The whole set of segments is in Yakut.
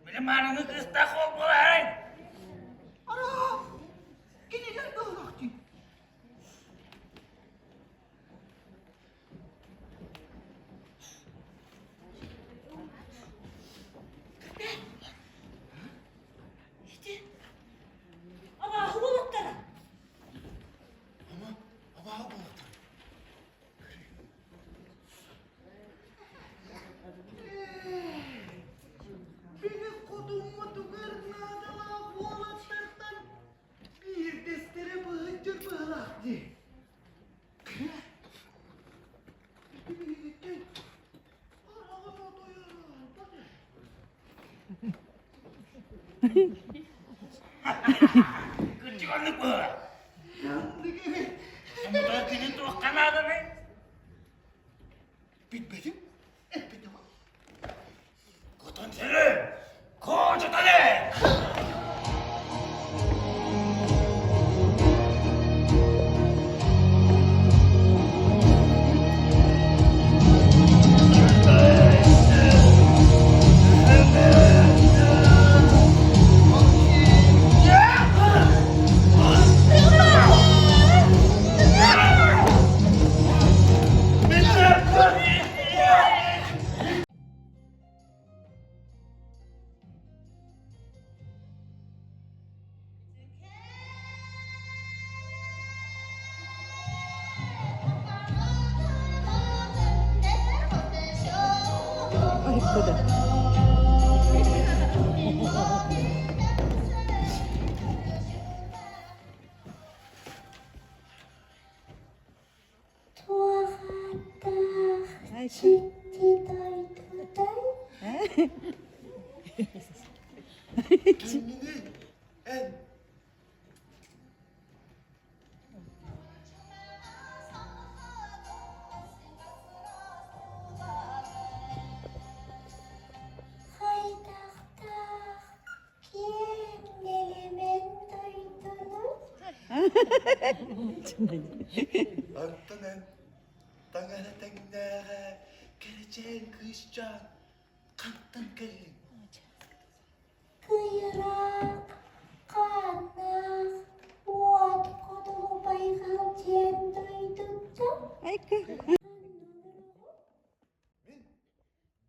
Били маарыҥҥы кыыстаах уол буолаарай? Араа, кинилэр быһылаах дии. Ити абааһы уолаттара. Ама, абааһы буолаттара. Били хотуммутугар наадалаах уолаттартан биирдэстэрэ быһыттыр быһылаах дии. Биһигиттэн хараҕын отуйар Кырдьык оннук быһыылаах. Мутар кини туохха нааданый? Билбэтим, эппитим. Кутун сирин, куочутаны! Туохаттаах дьикти дойдутай? Кинини эн Хайдахтаах киэҥ нэлэмэн дойдунуй? Антон эн таҥара тэҥнээҕэ кэрэчээн кыысчаан хантан кэллиҥ? Кыйыраах, хааннаах, уот хотугу байҕал диэн дойдуттан Мин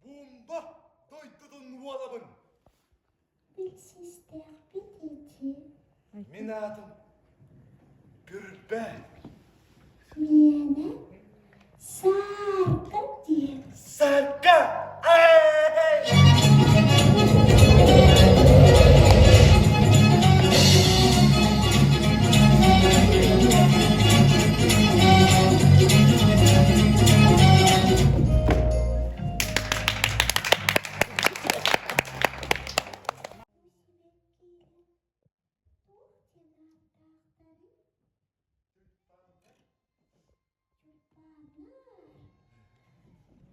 Бумба дойдутун уолабын. Билсистээхпит ити. Мин аатым Күрбэ. Миэнэ Саарка диэн. Саарка!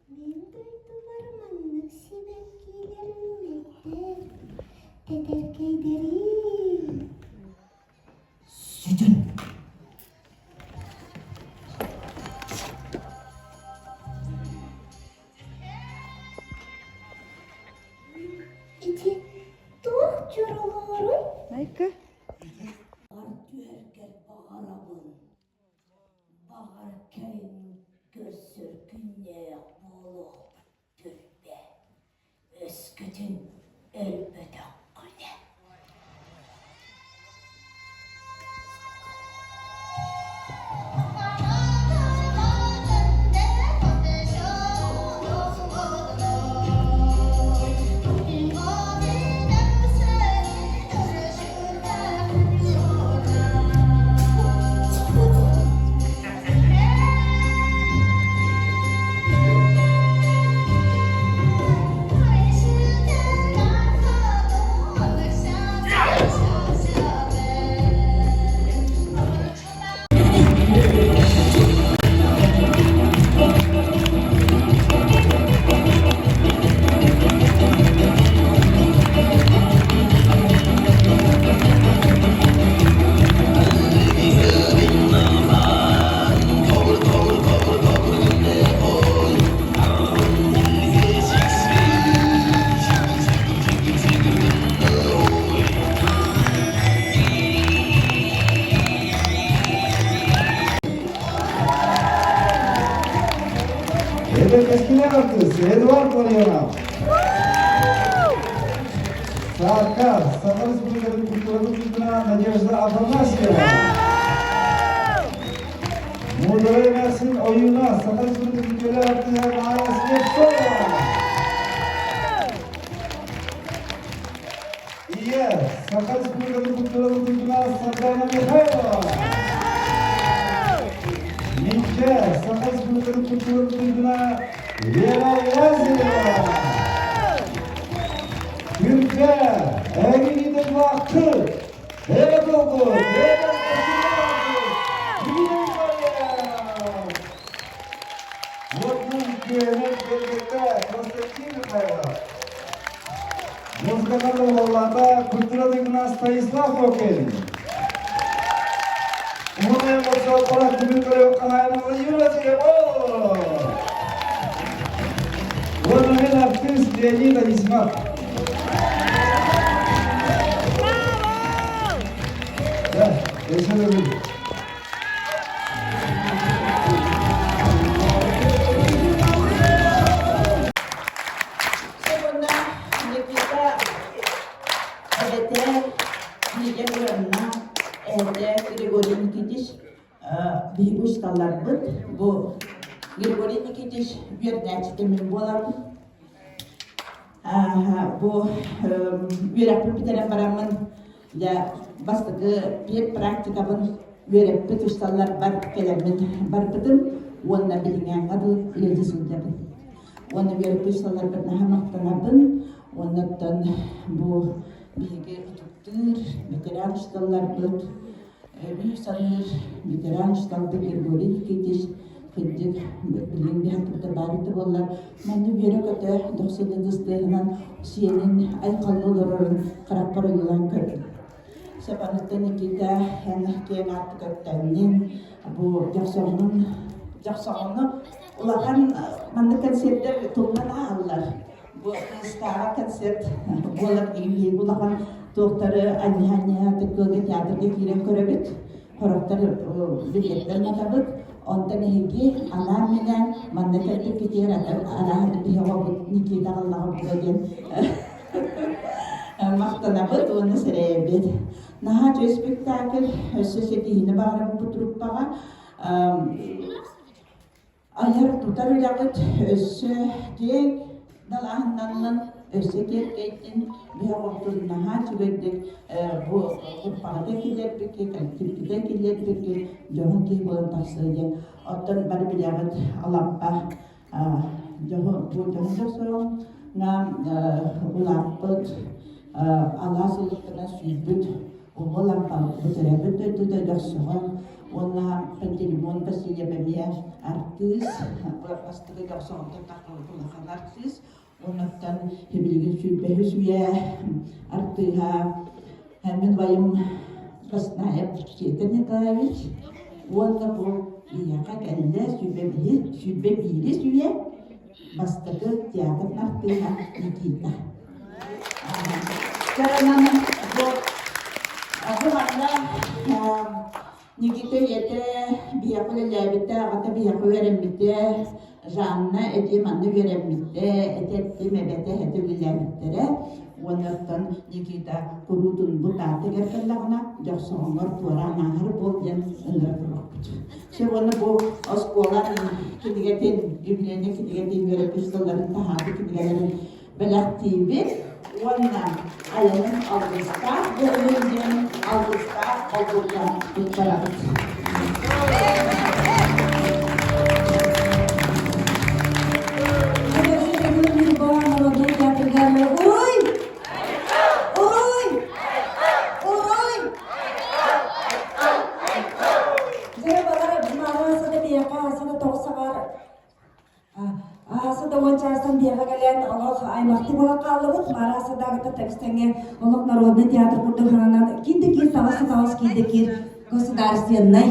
Мин дойдубар маннык сибэккилэр үүммэттэр, тэтэркэйдэрий. Сүтүн! Ити туох дьурулууруй? Айка. Түһэргэр баҕарабын. Баҕар кэлин көрсөр күннээх буолуохпут түрбэ, өскөтүн өлбөтөххүнэ. Саака, Саха Республикатын культуратын туйгуна Надежда Афанасьева. Муударай эмээхсин ойууна Саха Республикатын үтүөлээх артыыһа Майя Слепцова. Ийэ, Саха Республикатын культуратын туйгуна Сардана Михайлова. Минчэ, Саха Республикатын культуратын туйгуна Вера Лазарева. Күргэ, эһиги дойдулааххыт, Эгэ долгу, Уотун күөнүн кэлбэтэ Константин Михайлов. Музыканан доҕуһуоллаата культура туйгуна Станислав Лукин. Уһун болсуоппара түмүк көрүөх хаһаайын Владимир Васильев. Уонна мин артыыс Леонид Анисимов. Да, еще люблю. Уонна Никита эбэтэ Лидия Ивановна, эһэтэ Григорий Никитич биһиги учууталларбыт. Бу Григорий Никитич үөрэнээччитэ мин буолабын. Бу үөрэхпин бүтэрэн бараммын дьэ бастакы педпрактикабын үөрэппит учууталларбар кэлэммин барбытым уонна билиҥҥээҥҥэ дылы үлэлии сылдьабын. Уонна үөрэппит учууталларбар наһаа махтанабын. Уонна оттон бу биһиги ытыктыыр ветеран учууталларбыт өрүү саныыр ветеран учууталбыт Григорий Никитич кырдьык билигин биһиэхэ баар эбитэ буоллар манна үөрэ-көтө дохсун ытыс тыаһынан сиэнин айхаллыы олорорун харахпар ойуулаан көрдүм. Сапаныттан Никита эн киэҥ аартык өттөннүн бу дьохсоҕунун дьохсоҕону улахан маннык концерттэр тылынан ааһаллар. Бу кыыстааҕа концерт буолар биһиги улахан туохтары анньыһа-анньыһа тыккыга театрга киирэн көрөбүт. Сорохтор билиэттэр матабыт. Онтон эһиги анаан-минээн манна кэлбиккитигэр арааһа биһи оҕобут Никита аҕаллаҕа буолуо диэн махтанабыт уонна сэрэйэбит. Наһаа үчүгэй спектакль, өссө ситиһиини баҕарабыт бу труппаҕа. Айар-тутар үлэҕит өссө киэҥ далааһыннаннын, өссө киэркэйдин, биһи оҕобутун наһаа үчүгэйдик бу группаҕыта киллэрбиккит, коллективкитэ киллэрбиккит, дьоһун киһи буолан тахсыа диэн. Оттон бары билэҕит Алампа дьоһун бу дьоһун дьохсоҕуҥҥа улааппыт алаас улуктана сүүрбүт Улуу Алампабыт төрөөбүт дойдута Дьохсоҕон уонна Пантелеймон Васильев эмиэ артыыс, бастакы Дьохсоҕонтон таххыбыт улахан артыыс. Оннуттан билигин сүүрбэһис үйэ артыыһа мин убайым Баснаев Петр Николаевич уонна бу биһиэхэ кэллэ 21 үйэ бастакы театр артыыһа Никита. Чаранан бу бу манна Никита ийэтэ биһиэхэ үлэлээбитэ, аҕата биһиэхэ үөрэммитэ, Жанна эти манна үөрэммитэ, этэттим эбэтэ эһэтэ үлэлээбиттэрэ. Уонна оттон Никита куруутун бу таатыгар кэллэҕинэ дьохсоҕоҥҥор туораан ааһар буол диэн ыҥыра туруохпут. Чэ уонна бу оскуола кинигэтин, юбилейнай кинигэтин үөрэппит сылларын таһаарбыт кинигэлэрин бэлэхтиибит уонна айанын алгыстаах буоллун диэн алгыстаах холбукка туттарабыт. Уруй! Уруй! Уруй! Дьэ, балар Димара биэхэ сана тоҕусаҕар Ааса да уон чаастан биэхэ кэлэн олох аймахтыы буолан хааллыбыт. Мара Садагыта тэбис-тэҥҥэ олох народный театр курдук сананан киир да киир таҕыс да таҕыс киир да киир государственнай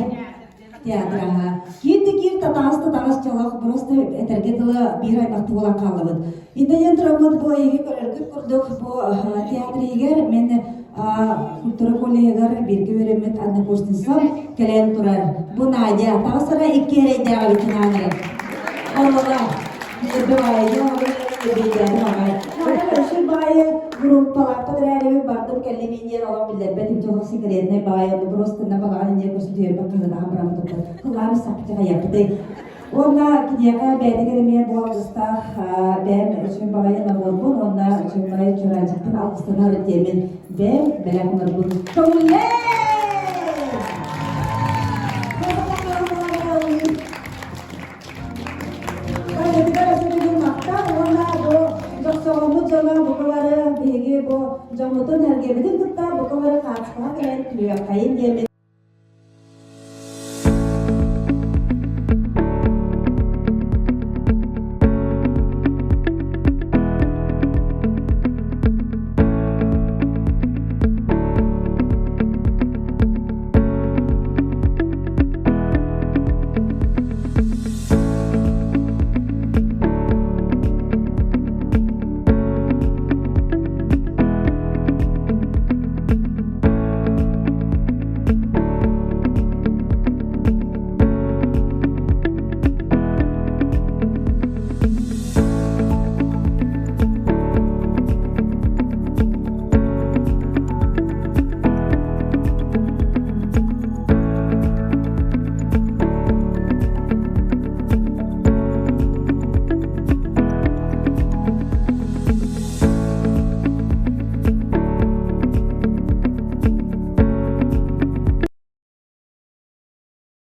театр аһа. Киир да киир татаҕас да таҕас чолох просто этэргэ дылы биир аймахтыы буолан хааллыбыт. Интеллигент тураммыт бу эйиги көрөргүт курдук бу театр иһигэр мен культура коллеһыгар бииргэ үөрэммит однокурсницам кэлэн турар. Бу Надя, таҕыс эрэ икки эрэйдээх эбит Наана. Оруола, ньирбэ баайдыы оҕолор эбийдээтим аҕай. Көрсүр баайы группалаахпыт эрээри бардым кэллим диэн олох биллэрбэт имчолох секретнэй баайы ону просто на балаҕан инниэ көсө түһэрбэт хаһыытаан бараммытыттан кылаам сапча хайаппытый. Уонна киниэхэ бэйэтигэр эмиэ бу алгыстаах бэйэм үчүгэй баҕайы наборбун уонна үчүгэй баҕайы чураанчыкпын алгыстанар диэмин бэйэм бэлэх оҥорбун көҥүллээ! Уонна бу дьохсоҕоммут дьоно бука бары биһиги бу дьоммутун эргэбитин кытта бука бары хаачыстыбаҕа кэлэн түһүөххэйин диэммит.